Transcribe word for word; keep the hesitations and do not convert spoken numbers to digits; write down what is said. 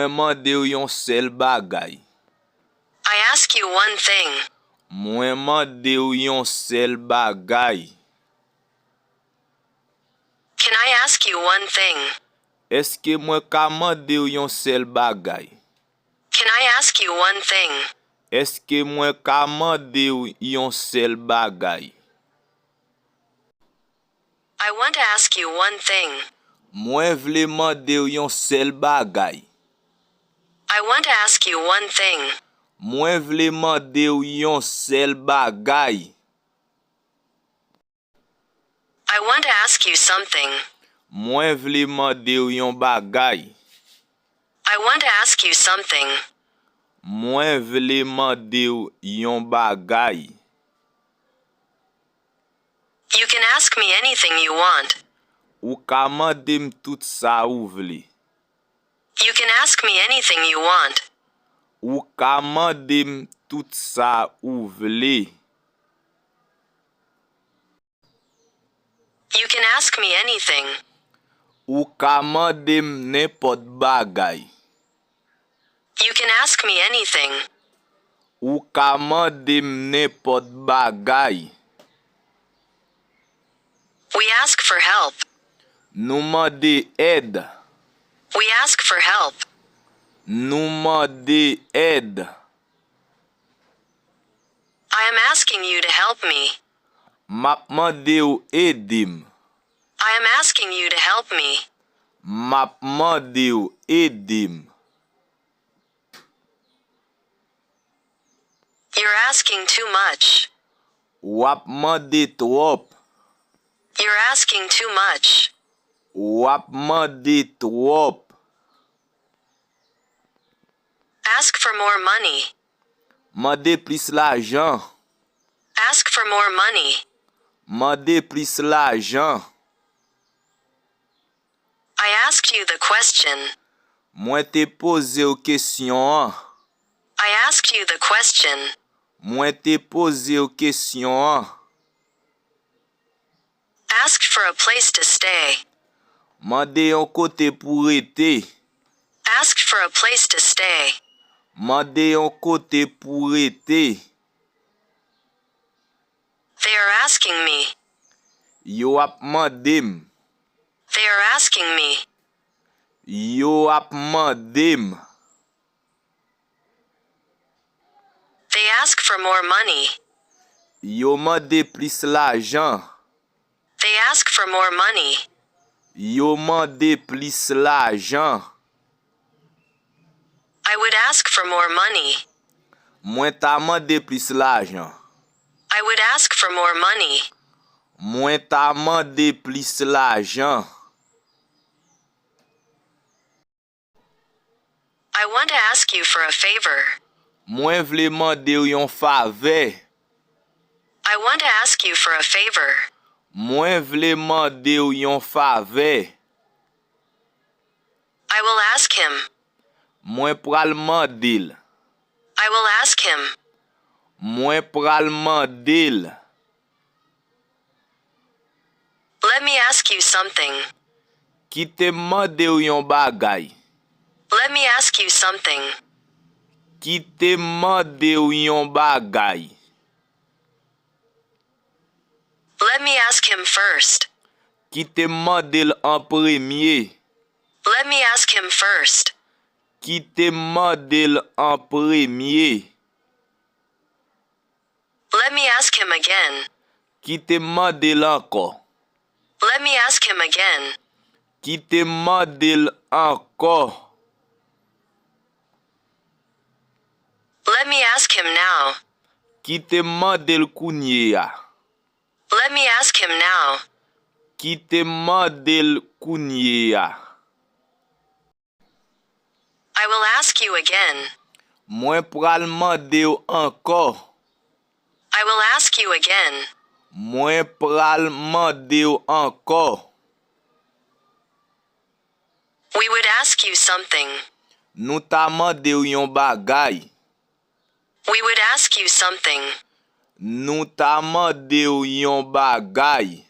Mwen mande w yon sèl bagay. I ask you one thing. Mwen mande w yon sèl bagay. Can I ask you one thing? Èske mwen ka mande w yon sèl bagay? Can I ask you one thing? Èske mwen ka mande w yon sèl bagay? I want to ask you one thing. Mwen vle mande w yon sèl bagay. I want to ask you one thing. Mwen vle mande w yon sèl bagay. I want to ask you something. Mwen vle mande w yon bagay. I want to ask you something. Mwen vle mande w yon bagay. You can ask me anything you want. Ou ka mande m tout sa ou vle. You can ask me anything you want. Ou ka mande m tout sa ou vle. You can ask me anything. Ou ka mande m nenpòt bagay. You can ask me anything. Ou ka mande m nenpòt bagay. We ask for help. Nou mande èd. We ask for help. Nou mande èd. I am asking you to help me. M ap mande w ede m. I am asking you to help me. M ap mande w ede m. You're asking too much. W ap mande twòp. You're asking too much. W ap mande twòp. Ask for more money. Mande plis lajan. Ask for more money. Mande plis lajan. I asked you the question. Mwen te poze w kesyon an. I asked you the question. Mwen te poze w kesyon an. Asked for a place to stay. Mande yon kote pou rete. Asked for a place to stay. Mande yon kote pou rete. They are asking me. Yo ap mande m. They are asking me. Yo ap mande m. They ask for more money. Yo mande plis lajan. They ask for more money. Yo mande plis lajan. I would ask for more money. Mwen ta mande plis lajan. I would ask for more money. Mwen ta mande plis lajan. I want to ask you for a favor. Mwen vle mande w yon favè. I want to ask you for a favor. Mwen vle mande w yon favè. I will ask him. Mwen pral mande l. I will ask him. Mwen pral mande l. Let me ask you something. Kite m mande w yon bagay. Let me ask you something. Kite m mande w yon bagay. Let me ask him first. Kite m mande l an premye. Let me ask him first. Kite m mande l an premye. Let me ask him again. Kite m mande l ankò. Let me ask him again. Kite m mande l ankò. Let me ask him now. Kite m mande l kounye a. Let me ask him now. Kite m mande l kounye a. I will ask you again. Mwen pral mande w ankò. I will ask you again. Mwen pral mande w ankò. We would ask you something. Nou ta mande w yon bagay. We would ask you something. Nou ta mande w yon bagay.